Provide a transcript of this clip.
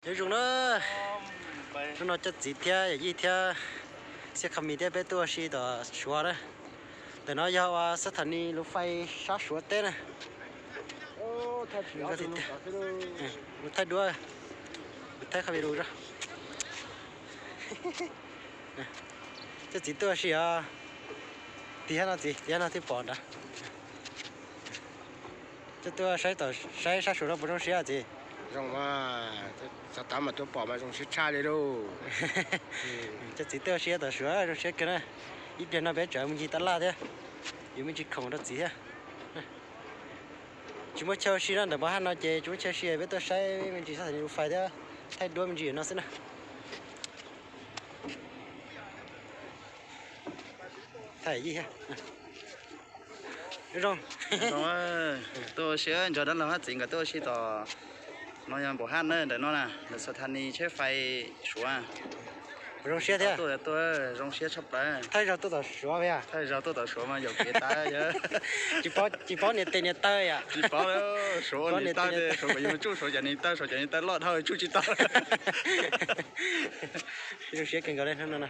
Nyob zoo na, hnub no cov txiv thiab yawm yij thiab xiab kha mis thiab peb tuaj ua si tom Suav na. Ntawm no yog ua xab thas nis lus fais sab Suav teb na. Kuv thaij duab, kuv thaij kha vis lus. Cov txiv tuaj ua si os. Tig hab no txiv, tig hab no thiaj pom nrad. Cov tuaj saib, saib sab Suav no puas zoo siab txiv? Zoo, xav tau mas tuaj pom mas zoo siab tshaj li lauj. Cov txiv tuaj ua si tom Suav zoo siab kawg na. Ib pliag no peb tseem mus ncig tab laj thiab, yuav me ntsis khoom rau txiv thiab. Tsis muaj chaw ua si no, ntawm npog haj no ces tsis muaj chaw ua si, peb tuaj saib me ntsis xab thas nis lus fais thiab thaij duab me ntsis no xwb na. Thaij yij thiab. Zoo, tuaj ua si nrog dab laug hab txiv nkawd tuaj ua si tom no yog npog haj na, ntawm no na, ntawm xab thas nis tsheb fais Suav. Zoo siab thiab. Tuaj, tuaj zoo siab tshaj plaws. Thaij zaug tuaj tom Suav, thaij zaug tuaj tom Suav mas yuam kev tas. Tsis paub niam tes niam taw yom. Tsis paub, Suav ua niam taw, Suav kom yus tsuj Suav cov niam taw, Suav cov niam taw loj dhau tsuj tsis tau. Zoo siab kawg nkaus li hnub no na.